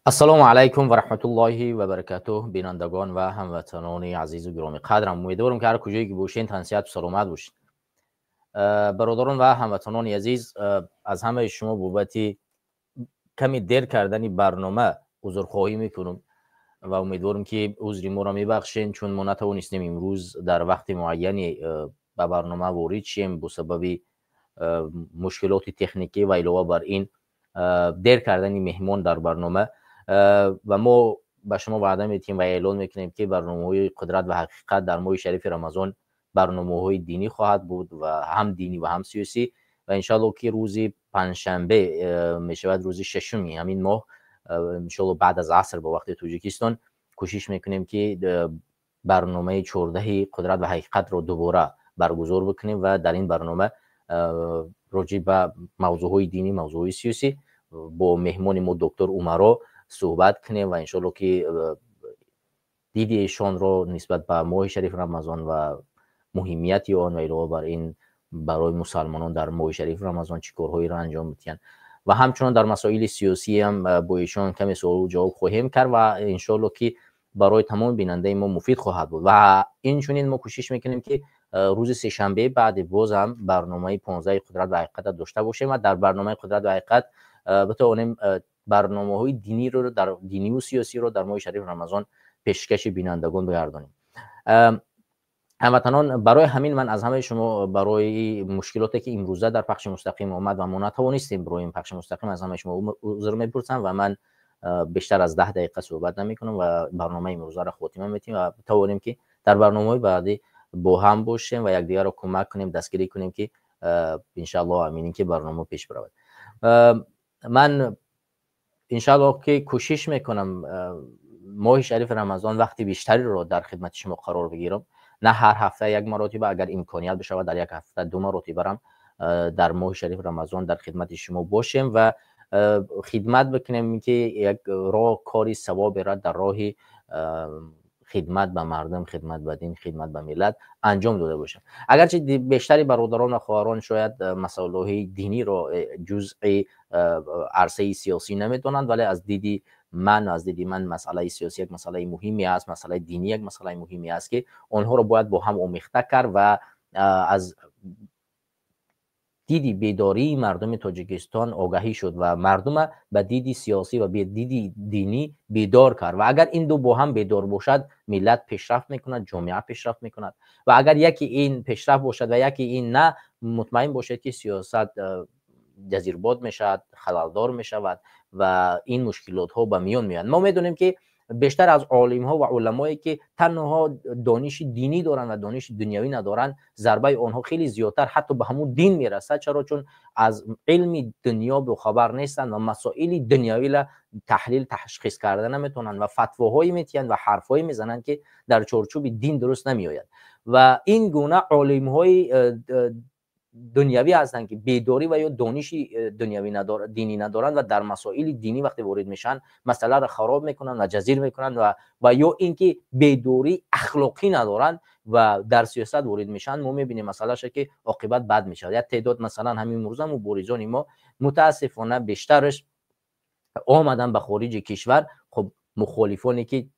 Ассалому алайкум ва раҳматуллоҳи ва баракатуҳ, бинандагон ва ҳамватанони азизу гиромӣ қадрам. Умедворам, ки ҳар куҷое ки бошед, тансиҳату саломат бошед. Бародарон ва ҳамватанони азиз, аз ҳамаи шумо бобати каме дер кардани барнома узрхоҳӣ мекунам ва умедворам, ки узри моро мебахшед, чун мо натавонистем имрӯз дар вақти муайяне ба барнома ворид шем бо сабаби мушкилоти техникӣ ва илова бар ин дер кардани меҳмон дар барнома. Ва мо ба шумо ваъда медиҳем ва эълон мекунем, ки барномаҳои «Қудрат ва ҳақиқат» дар моҳи шарифи Рамазон барномаҳои динӣ хоҳад буд ва ҳам динӣ ва ҳам сиёсӣ. Ва иншоалло, ки рӯзи панҷшанбе мешавад, рӯзи шашуми ҳамин моҳ, иншоалло, баъд аз аср бо вақти Тоҷикистон кӯшиш мекунем, ки барномаи 14-и «Қудрат ва ҳақиқатро» дубора баргузор бикунем ва дар ин барнома роҷеъ ба мавзӯъҳои динӣ, мавзӯъҳои сиёсӣ бо меҳмони мо доктор Умаро суҳбат кунем ва иншоалло, ки диди эшонро нисбат ба моҳи шарифи Рамазон ва муҳимияти он ва илова бар ин барои мусалмонон дар моҳи шарифи Рамазон чӣ корҳоеро анҷом медиҳанд ва ҳамчунон дар масоили сиёсиам бо эшон каме суолу ҷавоб хоҳем кард ва иншоалло, ки барои тамоми бинандаи мо муфид хоҳад буд. Ва инчунин мо кӯшиш мекунем, ки рӯзи сешанбе баъди бозам барномаи 15-и «Қудрат ва ҳақиқатро» дошта бошем ва дар барномаи «Қудрат ва ҳақиқат» битавонем барномаҳои диниро дар диниву сиёсиро дар моҳи шарифи Рамазон пешкаши бинандагон бигардонем. Ҳамватанон, барои ҳамин ман аз ҳамаи шумо барои мушкилоте, ки имрӯза дар пахши мустақим омад ва мо натавонистем бироем пахши мустақим, аз ҳамаи шумо узр мепурсам ва ман бештар аз 10 дақиқа суҳбат намекунам ва барномаи имрӯзаро хотима метиҳем ва тавонем, ки дар барномаҳои баъдӣ бо ҳам бошем ва якдигарро кӯмак кунем, дастгирӣ кунем, ки иншааллоҳ аминин, ки барнома пеш биравад. Ман иншааллоҳ, ки кӯшиш мекунам моҳи шарифи Рамазон вақти бештареро дар хидмати шумо қарор бигирам, на ҳар ҳафта як маротиба, агар имконият бишавад, дар як ҳафта ду маротибарам дар моҳи шарифи Рамазон дар хидмати шумо бошем ва хидмат бикунем, ки як роҳ кори савоберо дар роҳи хидмат ба мардум, хидмат ба дин, хидмат ба миллат анҷом дода бошем. Агарчи бештари бародарон ва хоҳарон шояд масъалаҳои диниро ҷузъи арсаи сиёсӣ намедонанд, вале аз диди ман масъалаи сиёсӣ як масъалаи муҳиме аст, масъалаи динӣ як масъалаи муҳиме аст, ки онҳоро бояд бо ҳам омехта кард ва аз диди бедории мардуми Тоҷикистон огаҳӣ шуд ва мардума ба диди сиёсӣ ва диди динӣ бедор кард. Ва агар ин ду бо ҳам бедор бошад, миллат пешрафт мекунад, ҷомеа пешрафт мекунад. Ва агар яке ин пешрафт бошад ва яке ин на, мутмаин бошед, ки сиёсат ҷазирбод мешавад, халалдор мешавад ва ин мушкилотҳо ба миён меоянд. Мо медонем, ки бештар аз олимҳо ва уламое, ки танҳо дониши динӣ доранд ва дониши дунявӣ надоранд, зарбаи онҳо хеле зиёдтар ҳатто ба ҳамун дин мерасад. Чаро? Чун аз илми дунё бохабар нестанд ва масоили дунявиро таҳлил, ташхис карда наметавонанд ва фатвоҳое метиҳанд ва ҳарфҳое мезананд, ки дар чорчӯби дин дуруст намеояд. Ва ин гуна олимҳои дунявӣ ҳастанд, ки бедорӣ ва ё дониши дунявӣ динӣ надоранд ва дар масоили динӣ вақте ворид мешаванд, масъаларо хароб мекунанд ва ҷазир мекунанд ва ё ин ки бедории ахлоқӣ надоранд ва дар сиёсат ворид мешаванд. Мо мебинем масъалаша, ки оқибат бад мешавад. Як теъдод, масалан, ҳамин имрӯза муборизони мо, мутаассифона, бештараш омаданд ба хориҷи кишвар. Хуб, мухолифоне, ки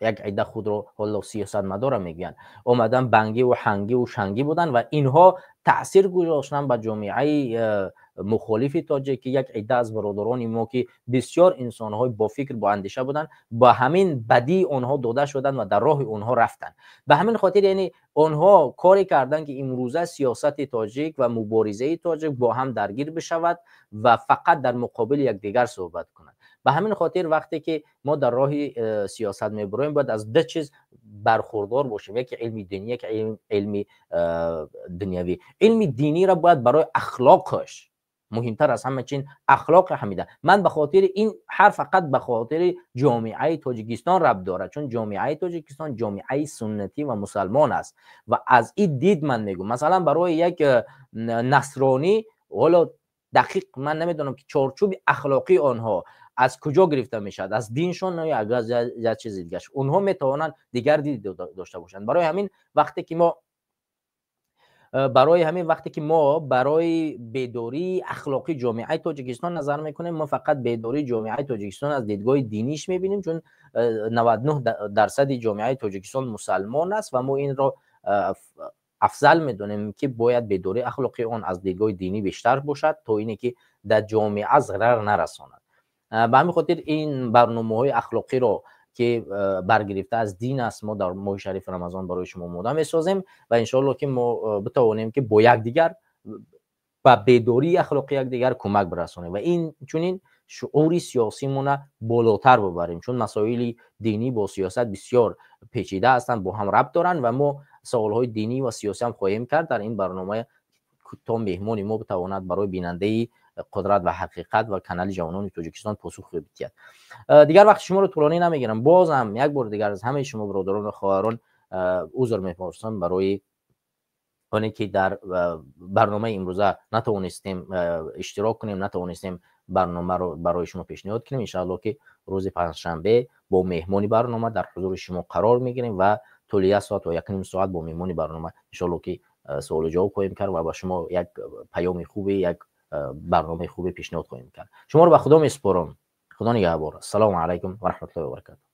як ида худро ҳоло сиёсатмадора мегӯянд, омадан бангиву ҳангиву шангӣ буданд ва инҳо таъсир гузоштанд ба ҷомеаи мухолифи тоҷик, ки як ида аз бародарони мо, ки бисёр инсонҳои бофикр, боандеша буданд, ба ҳамин бадии онҳо дода шуданд ва дар роҳи онҳо рафтанд. Ба ҳамин хотир, яъне, онҳо коре карданд, ки имрӯза сиёсати тоҷик ва муборизаи тоҷик бо ҳам даргир бишавад ва фақат дар муқобили якдигар суҳбат кунанд. Ба ҳамин хотир, вақте ки мо дар роҳи сиёсат мебуроем, бояд аз ду чиз бархурдор бошем: яке илми динӣ, яке илми дунявӣ. Илми диниро бояд барои ахлоқаш, муҳимтар аз ҳама чин ахлоқи ҳамида. Ман ба хотири ин ҳар фақат ба хотири ҷомеаи Тоҷикистон рабт дорад, чун ҷомеаи Тоҷикистон ҷомеаи суннатӣ ва мусалмон аст ва аз ин дид ман мегӯм. Масалан, барои як насронӣ, ҳоло дақиқ ман намедонам, ки чорчӯби ахлоқии онҳо аз куҷо гирифта мешавад, аз диншон ё аз як чизи дигар, онҳо метавонанд дигар дид дошта бошанд. Барои ҳамин, вақте ки мо Барои ҳамин, вақте ки мо барои бедории ахлоқии ҷомеаи Тоҷикистон назар мекунем, мо фақат бедории ҷомеаи Тоҷикистон аз дидгоҳи диниш мебинем, чун 99% ҷомеаи Тоҷикистон мусалмон аст ва мо инро афзал медонем, ки бояд бедории ахлоқии он аз дидгоҳи динӣ бештар бошад, то ине ки дар ҷомеа зарар нарасонад. Ба ҳамин хотир ин барномаҳои ахлоқиро, ки баргирифта аз дин аст, мо дар моҳи шарифи Рамазон барои шумо омода месозем ва иншоалло, ки мо битавонем, ки бо якдигар ба бедории ахлоқи якдигар кӯмак бирасонем ва ин чунин шуъури сиёсимона болотар бибарем, чун масоили динӣ бо сиёсат бисёр печида ҳастанд, бо ҳам рабт доранд. Ва мо саволҳои динӣ ва сиёсӣ ҳам хоҳем кард дар ин барнома, то меҳмони мо битавонад барои бинандаи «Қудрат ва ҳақиқат» ва канали «Ҷавонони Тоҷикистон» посух бидиҳад. Дигар вақти шуморо тӯлонӣ намегирам. Бозам як бори дигар аз ҳамаи шумо, бародарон ва хоҳарон, узр мепурсам барои оне ки дар барномаи имрӯза натавонистем иштирок кунем, натавонистем барномаро барои шумо пешниҳод кунем. Иншаалло, ки рӯзи панҷшанбе бо меҳмони барнома дар ҳузури шумо қарор мегирем ва тӯли як соат то 1.5 соат бо меҳмони барнома, иншоалло, ки суолу ҷавоб хоҳем кард ва ба шумо як паёми хубе, як барномаи хубе пешниҳод хоҳем кард. Шуморо ба Худо месупорам. Худо нигаҳбор. Ассалому алайкум ва раҳматуллоҳи ва баракатуҳ.